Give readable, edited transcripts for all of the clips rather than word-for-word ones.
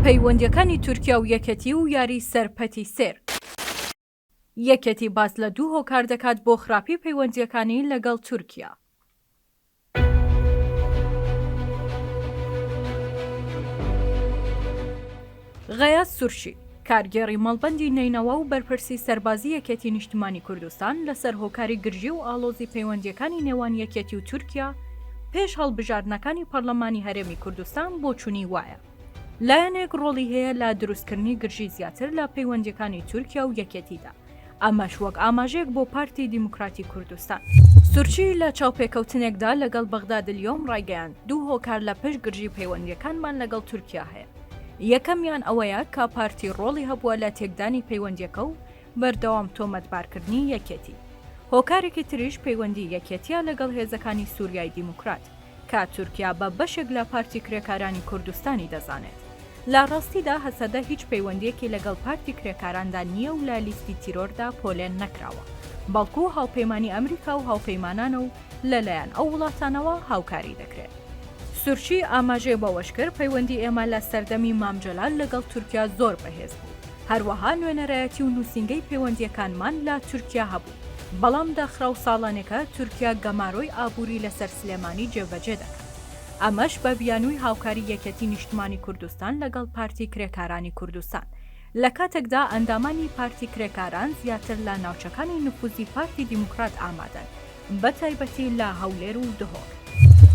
پەیوەندیەکانی تورکیا و یەکێتی و یاری سەر پەتی سێر. یەکێتی باس لە دوو هۆکار دەکات بۆ خراپی پەیوەندیەکانی لەگەڵ تورکیا. غەیاس سورشی، کارگێڕی مەڵبەندی نەینەوا و بەرپرسی سەربازی یەکێتی نیشتمانی کوردستان لەسەر هۆکاری گرژی و ئاڵۆزی پەیوەندییەکانی نێوان یەکێتی و تورکیا پێش هەڵبژاردنەکانی پەڕلەمانی هەرێمی کوردستان بۆچونی وایە لایەنێک ڕۆڵی هەیە لە دروستکردنی گرژی زیاتر لە پەیوەندییەکانی تورکیا و یەکێتیدا. ئەمەش وەک ئاماژەیەک بۆ پارتی دیموکراتی کوردستان. سورچی لە چاوپێکەوتنێکدا لەگەڵ بەغداد الیوم ڕایگەیاند، دوو هۆکار لە پشت گرژی پەیوەندییەکانمان لەگەڵ تورکیا هەیە، یەکەمیان ئەوەیە کە پارتی ڕۆڵی هەبووە لە تێکدانی پەیوەندییەکە و بەردەوام تۆمەتبارکردنی یەکێتی. هۆکارێکی تریش پەیوەندی یەکێتییە لەگەڵ هێزەکانی سوریای دیموکرات. کە تورکیا بە بەشێک لە پارتی کرێکارانی کوردستانی دەزانێت. لە ڕاستیدا هەسەدە هیچ پەیوەندییەکی لەگەڵ پارتی کرێکاراندا نییە و لە لیستی تیرۆردا پۆلێن نەکراوە، بەڵکو هاوپەیمانی ئەمریکا و هاوپەیمانانە و لەلایەن ئەو وڵاتانەوە هاوکاری دەکرێت. سورچی ئاماژەی بەوەشکرد، پەیوەندی ئێمە لە سەردەمی مام جەلال لەگەڵ تورکیا زۆر بەهێز بوو، هەروەها نوێنەرایەتی و نووسینگەی پەیوەندییەکانمان لە تورکیا هەبوو، بەڵام داخرا و ساڵانێکە تورکیا گەمارۆی ئابووری لەسەر سلێمانی جێبەجێ دەکات، ئەمەش بە بیانووی هاوکاری یەکێتی نیشتمانی کوردستان لەگەڵ پارتی کرێکارانی کوردستان، لە کاتێکدا ئەندامانی پارتی کرێکاران زیاتر لە ناوچەکانی نفوزی پارتی دیموکرات ئامادەن. بە تایبەتی لە هەولێر و دهۆک.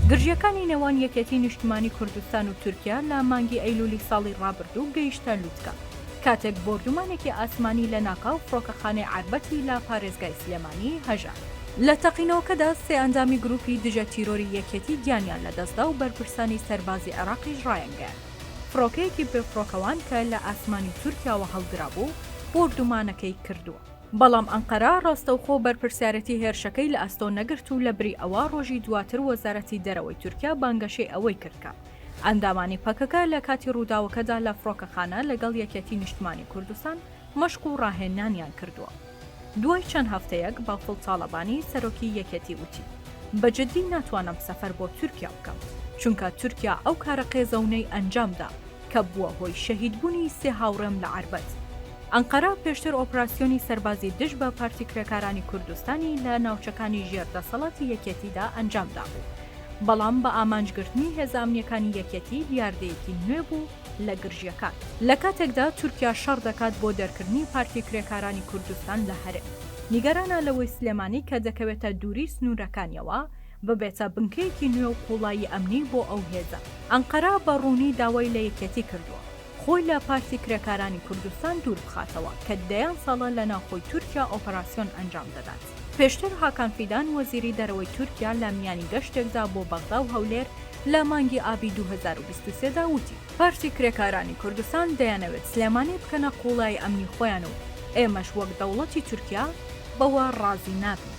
گرژییەکانی نێوان یەکێتی نیشتمانی کوردستان و تورکیا لە مانگی ئەیلولی ساڵی ڕابردوو گەیشتە لوتکە، کاتێک بۆردومانێکی ئاسمانی لەناکاو فڕۆکەخانەی عەربەتی لە پارێزگای سلێمانی هەژاند. لە تەقینەوەکەدا سێ ئەندامی گروپی دژە تیرۆری یەکێتی گیانیان لەدەستدا و بەرپرسانی سەربازی عێراقیش ڕایانگەیاند، فڕۆکەیەکی بێفڕۆکەوان کە لە ئاسمانی تورکیاوە هەڵدرابوو، بۆردومانەکەی کردووە. بەڵام ئەنقەرە ڕاستەوخۆ بەرپرسیارێتی هێرشەکەی لە ئەستۆ نەگرت و لەبری ئەوە ڕۆژی دواتر وەزارەتی دەرەوەی تورکیا بانگەشەی ئەوەی کرد کە ئەندامانی پەکەکە لە کاتی ڕووداوەکەدا لە فڕۆکەخانە لەگەڵ یەکێتی نیشتمانی کوردستان مەشق و ڕاهێنانیان کردووە. دوای چەند هەفتەیەک بافڵ تاڵەبانی سەرۆکی یەکێتی وتی، بە جدی ناتوانم سەفەر بۆ تورکیا بکەم، چونکە تورکیا ئەو کارە قێزەونەی ئەنجامدا کە بووە هۆی شەهیدبوونی سێ هاوڕێم لە عەربەت. ئەنقەرە پێشتر ئۆپراسیۆنی سەربازی دژ بە پارتی کرێکارانی کوردستانی لە ناوچەکانی ژێر دەسەڵاتی یەکێتیدا ئەنجام دابوو، بەڵام بە ئامانجگرتنی هێزە ئەمنییەکانی یەکێتی دیاردەیەکی نوێ بوو لە گرژییەکان. لە کاتێکدا تورکیا شەڕ دەکات بۆ دەرکردنی پارتی کرێکارانی کوردستان لە هەرێم، نیگەرانە لەوەی سلێمانی کە دەکەوێتە دووری سنوورەکانیەوە، ببێتە بنکەیەکی نوێ و قووڵایی ئەمنی بۆ ئەو هێزە. ئەنقەرە بە ڕوونی داوای لە یەکێتی کردووە، خۆی لە پارتی کرێکارانی کوردستان دوور بخاتەوە کە دەیان ساڵە لە ناوخۆی تورکیا ئۆپەراسیۆن ئەنجام دەدات. پێشتر هاکان فیدان وەزیری دەرەوەی تورکیا لە میانی گەشتێکدا بۆ بەغدا و هەولێر لە مانگی ئابی 2023 دا وتی، پارتی کرێکارانی کوردستان دەیانەوێت سلێمانی بکەنە قووڵایی ئەمنی خۆیان و ئێمەش وەک دەوڵەتی تورکیا بەوە ڕازی نابین.